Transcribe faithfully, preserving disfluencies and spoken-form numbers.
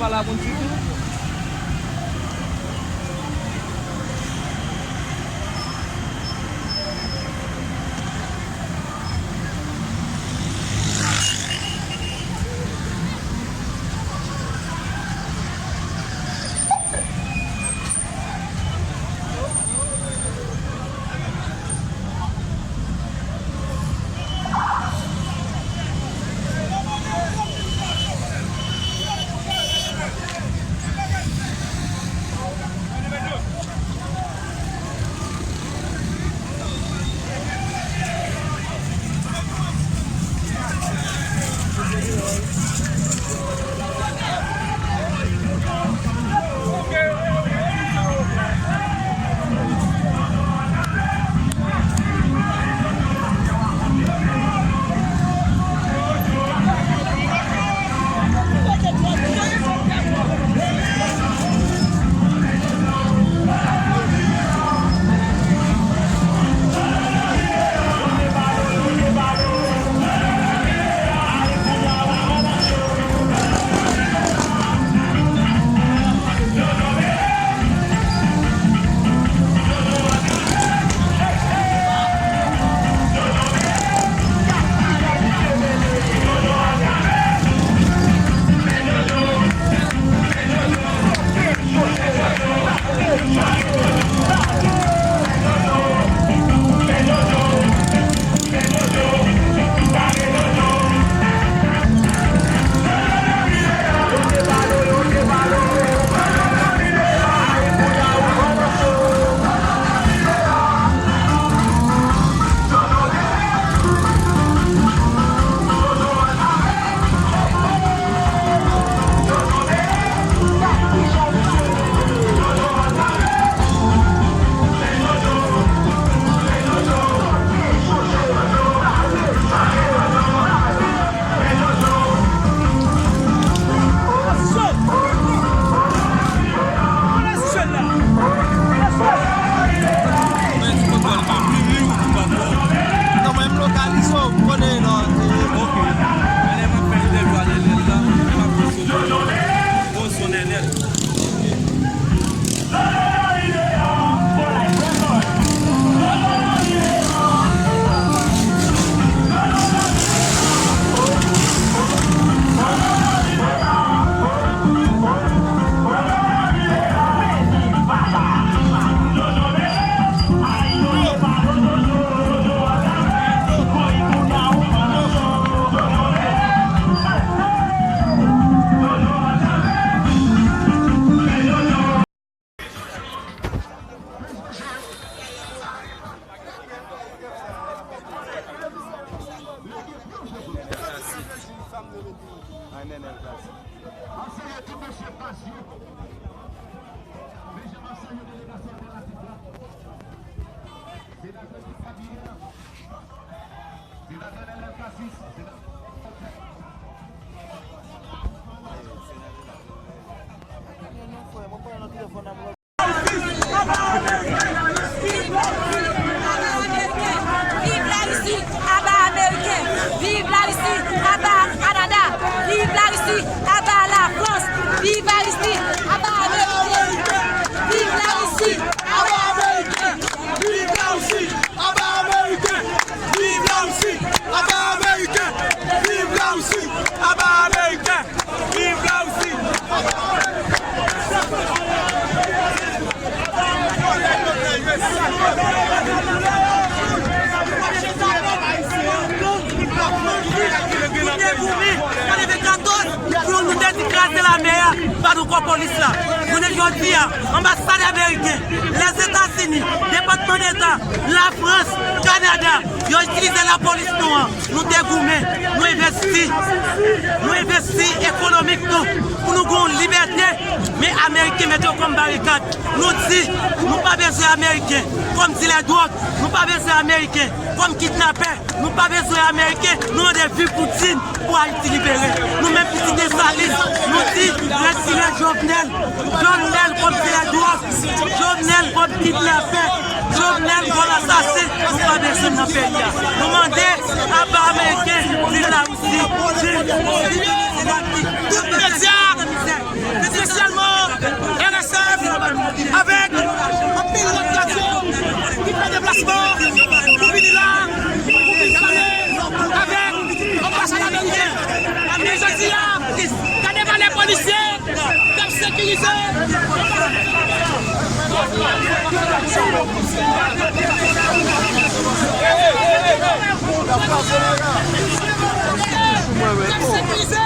Valabon sitou. Viv Larisi, aba Ameriken! Viv Larisi, aba Kanada! Viv Larisi, aba Lafrans! Viv Larisi, aba Ameriken! Viv Larisi, aba Ameriken! Viv Larisi, aba Ameriken! Viv Larisi, aba Ameriken! Viv Larisi, aba Ameriken! Viv Larisi! Nou te goumen an nèf ven katòz pou nou te di kraze lame a, pa nou kò polis la. Jounen jodi a, anbasad ameriken, Lèzetazini, Depatman Deta, Lafrans, Kanada, yo itilize lapolis nou an. Nou te goumen, nou envesti, nou envesti ekonomik nou pou nou gen yon libète, men ameriken mete yo kòm barikad. Nou di, nou pa bezwen ameriken kòm dilè dwòg, nou pa bezwen ameriken kòm kidnapè, nou pa bezwen ameriken, nou mande viv Poutine pou Ayiti libere. Nou menm pitit Desalin, nou di, retire Jovenel, Jovenel kòm dilè dwòg, Jovenel kòm kidnapè, Jovenel kòm asasen, nou pa bezwen l nan peyi a. Nou mande, aba ameriken, viv Larisi, viv, viv Venezyela ki, tout medya, Lòt nasyon ki fè deplasman pou vini la, pou vin pale avèk anbasad ameriken. Men jodi a, gade valè polisye k ap sekirize. K ap sekirize.